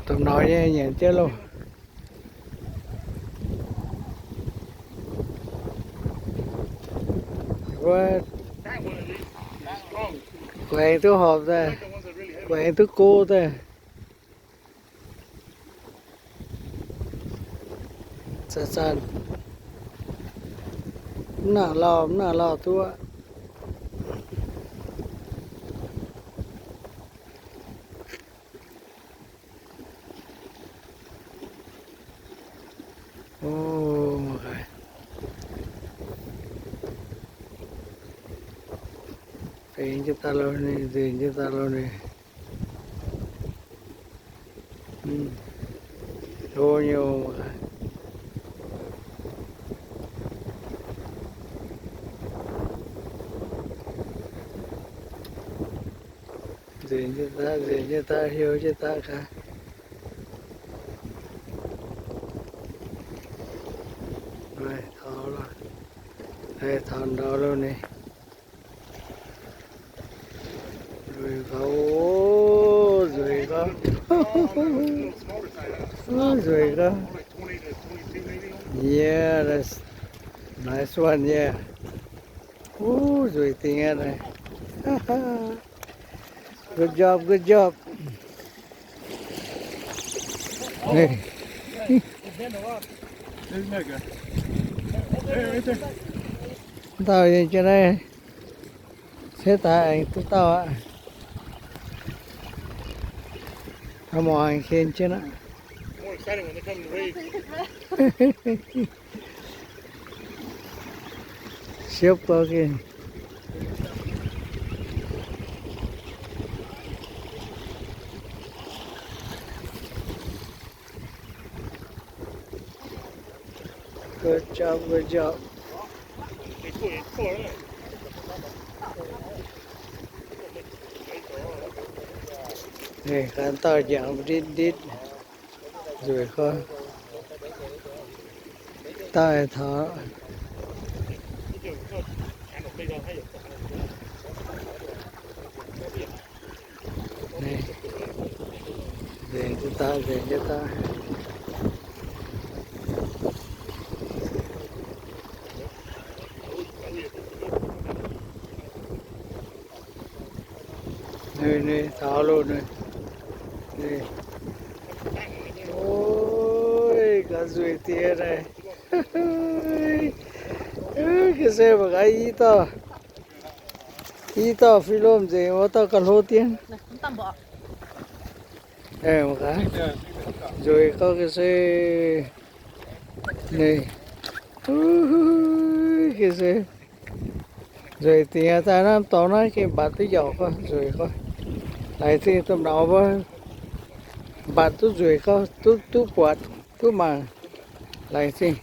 Domh nauz nyei nyanc jienv loh. Wuov, guaengx duqv horpc daaih, guaengx duqv go daaih. Zanc-zanc, mv nangc lauh, mv nangc lauh duqv. O, deix jienv daaih lo ninh, nzengc jienv daaih lo ninh. Hlo nyei oc. Nzengc jienv daaih, nzengc jienv daaih, hlo jienv daaih gaax. Taux ndau lo ninh. Nzueic gauh, nzueic gauh, nzueic gauh. Yeah, that's nice one, yeah. Wuov, nzueic dingh aqv naaiv. Good job, good job. Dauh yie jienv naaiv ceix daaih aengx duqv dauh aqv. Mangc aengx ken jienv aqv. Siepv gau gengh. Good job, good job. Ninh ganh dauh njangx nditv nditv. Nzueic gorngv daaih taux. Nzengc jienv daaih, nzengc jienv daaih. Ninh, ninh taux loh ninh. Oi, gaax nzueic diex naaic. Ga'sie mangc gaax, i dauh, i dauh fih lomh nzengc, wuov dauh gauh hlo dien. Nzueic gauh ga'sie. Ninh, ga'sie. Nzueic dingc aqv, daaih naaiv dorngx naaiv gengh mbatc duqv yauc gorx, nzueic gorx. Laengz zingh domh nauz mbuo mbatc duqv nzueic gorx, duqv, duqv buatc, duqv mangc. Laengz zingh.